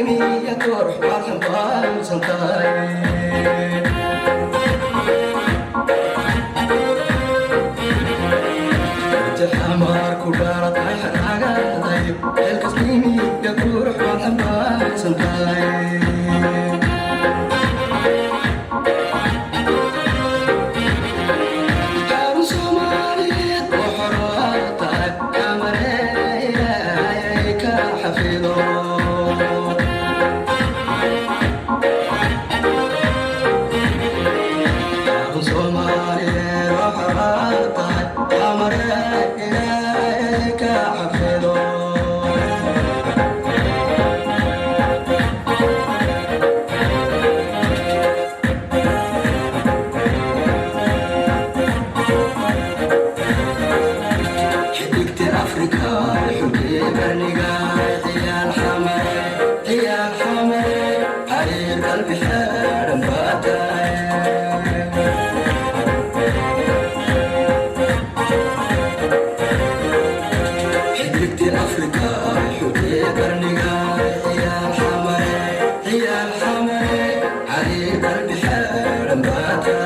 Xilkasnimiya qurux baad xambaarsan tahay. Xamar ku dhalatay xaragaday, xilkasnimiya qurux baad xambaarsan tahay. Xarun Soomaaliyeed oo xoroa tahay, xamare Ilaahay ka xafido. Xarun Soomaaliyeed oo xoroa tahay, xamare Ilaahay ka xafido. Xidigta Afrika, xulkii qarniga, ciyaal Xamare, ciyaal Xamare, xariir qalbi xeedhan baa tahay. Xidigta Afrika, xulkii qarniga, ciyaal Xamare, ciyaal Xamare, xariir qalbi xeedhan baa tahay.